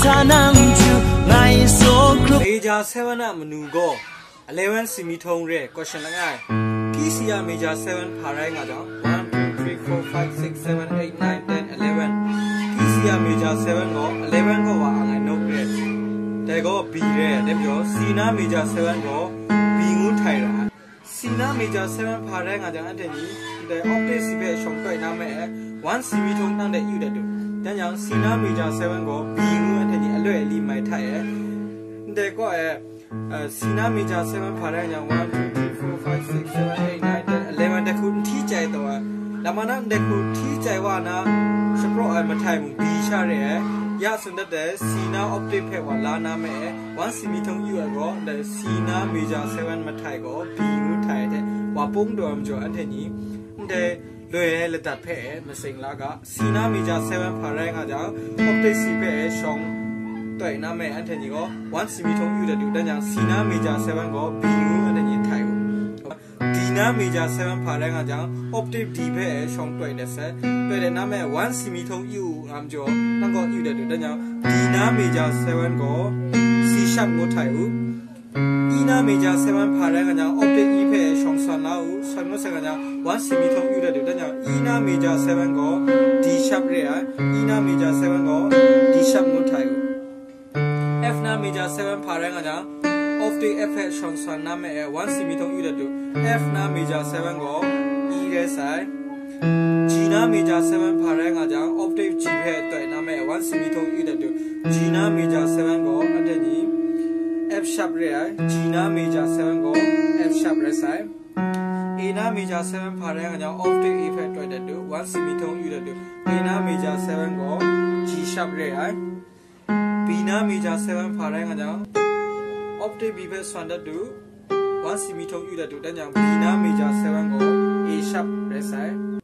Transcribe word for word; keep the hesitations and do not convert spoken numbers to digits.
Tanang ju ngai so kru. Major seven a manu gaw eleven simi thong re, question langai. Key C a major seven hpa rai nga jang, one, two, three, four, five, six, seven, eight, nine, ten, eleven. Key C a major seven gaw eleven gaw wa a ngai note re. Dai gaw B re, dai majaw C na major seven gaw B ngu htai ra. C na major seven hpa rai nga jang, anhte ni ndai octave C hpe shawng toi na me ai, one simi thong nang de yu dat du. Dan yang C na major seven gaw B ngu anhte ni aloi ali mai htai ai. Ndai kaw e, uh, C na major seven hpa rai nga jang, one, two, three, four, five, six, seven, eight, nine, ten, eleven, dai hku n hti chyai taw ai. Lama na ndai hku hti chyai wa na, shapraw ai mahtai mung B sha re ai. Ya tsun dat ai, C na octave hpe wa la na me ai, one simi thong yu ai gaw, ndai C na major seven mahtai gaw B ngu htai ai hte wa pung taw ai majaw, anhte ni ndai loi ai ladat hpe masing la ga. C na major seven hpa rai nga jang, octave C hpe shawng toi na me anhte ni gaw, one simi thong yu dat du. Dan yang C na major seven gaw B ngu anhte ni htai u. D na major seven hpa rai nga jang, octave D hpe shawng toi dat sai. Toi dat na me one simi thong yu u nga majaw, nang gaw yu dat du. Dan yang D na major seven gaw C sharp ngu htai u. E na major seven hpa rai nga jang, octave E hpe shawng san la u. San ngut sai nga jang, one simi thong yu dat du. Dan yang E na major seven gaw D sharp re ai. E na major seven gaw D sharp ngu htai u. F na major seven hpa rai nga jang, octave F hpe shawng san na me ai, one simi thong yu dat du. F na major seven gaw E re sai. G na major seven hpa rai nga jang, octave G hpe toi na me ai, one simi thong yu dat du. G na major seven gaw anhte ni F sharp re ai. G na major seven gaw F sharp re sai. A na major seven hpa rai nga jang, octave A hpe toi dat du, one simi thong yu dat du. A na major seven gaw G sharp re ai. B na major seven hpa rai nga jang, octave B hpe swan dat du, one simi thong yu dat du. Dan yang B na major seven gaw A sharp re sai.